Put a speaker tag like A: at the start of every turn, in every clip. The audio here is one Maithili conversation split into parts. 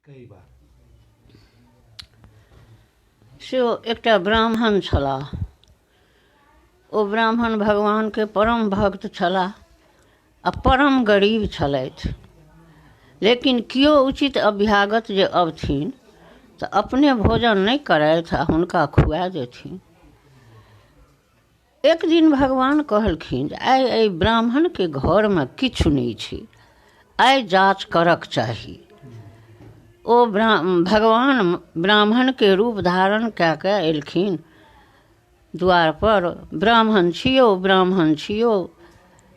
A: कई बार।
B: से ओ एकटा ब्राह्मण छलाह। ओ ब्राह्मण भगवानके परम भक्त छलाह आ परम गरीब छलथि। लेकिन केओ उचित अभ्यागत जे अबथिन तऽ अपने भोजन नहि करथि आ हुनका खुआ देथिन। एक दिन भगवान कहलखिन जे आइ एहि ब्राह्मणके घरमे किछु नहि छै, आइ जाँच करक चाही। ओ भगवान ब्राह्मणके रूप धारण कए कऽ एलखिन द्वारपर। ब्राह्मण छियौ, ब्राह्मण छियौ।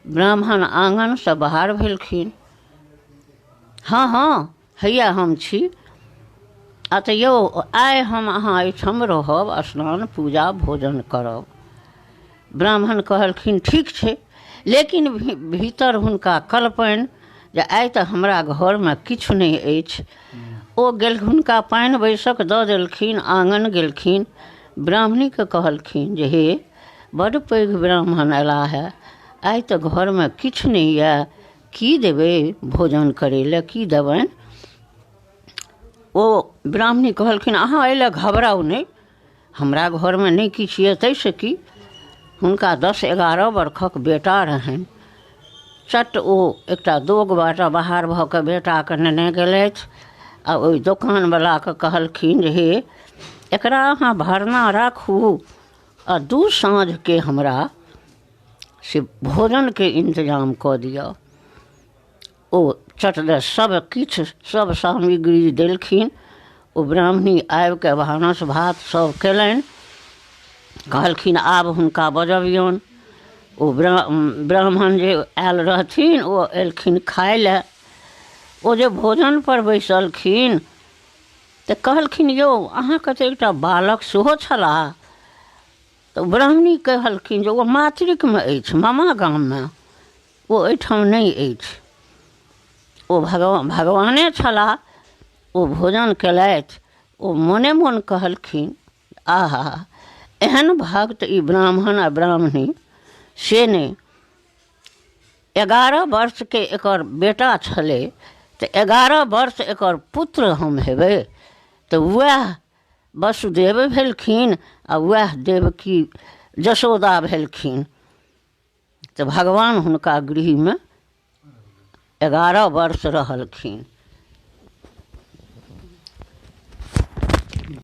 B: ब्राह्मण आङनसँ बाहर भेलखिन। हँ हँ, हैया हम छी। आ तऽ यौ, आइ हम अहाँ एहिठाम रहब, स्नान पूजा भोजन करब। ब्राह्मण कहलखिन ठीक छै, लेकिन भीतर हुनका कलपनि जे आइ तऽ हमरा घरमे किछु नहि अछि। ओ गेल, हुनका पानि बैसक दऽ देलखिन। आङन गेलखिन, ब्राह्मणीके कहलखिन जे हे, बड्ड पैघ ब्राह्मण अयलाह हे, आइ तऽ घरमे किछु नहि यए, की देबै भोजन करै लए, की देबनि? ओ ब्राह्मणी कहलखिन अहाँ एहि लए घबराउ नहि, हमरा घरमे नहि किछु यऽ ताहिसँ की। हुनका 10-11 बरखक बेटा रहनि। चट ओ एकटा दोग बाटे बाहर भऽ कऽ बेटाके नेने गेलथि आ ओहि दोकानवलाके कहलखिन जे हे, एकरा अहाँ भरना राखू आ 2 साँझके हमरा से भोजनके इन्तजाम कऽ दिअ। ओ चट दऽ सब किछु सब सामग्री देलखिन। ओ ब्राह्मणी आबिकऽ भानस भात सब कयलनि। कहलखिन आब हुनका बजबियौन। ओ ब्राह्मण जे आयल रहथिन ओ एलखिन खाय लए। ओ जे भोजनपर बैसलखिन तऽ कहलखिन यौ, अहाँके तऽ एकटा बालक सेहो छलाह। तऽ ब्राह्मणी कहलखिन जे ओ मातृकमे अछि, मामा गाममे, ओ एहिठाम नहि अछि। ओ भगवाने छलाह। ओ भोजन केलथि। ओ मोने मोन कहलखिन आहा, एहन भक्त ई ब्राह्मण आ ब्राह्मणी से नहि। 11 वर्षके एकर बेटा छलै तऽ 11 वर्ष एकर पुत्र हम हेबै। तऽ वएह वसुदेव भेलखिन आ वएह देवकी यशोदा भेलखिन। तऽ भगवान हुनका गृहमे 11 वर्ष रहलखिन।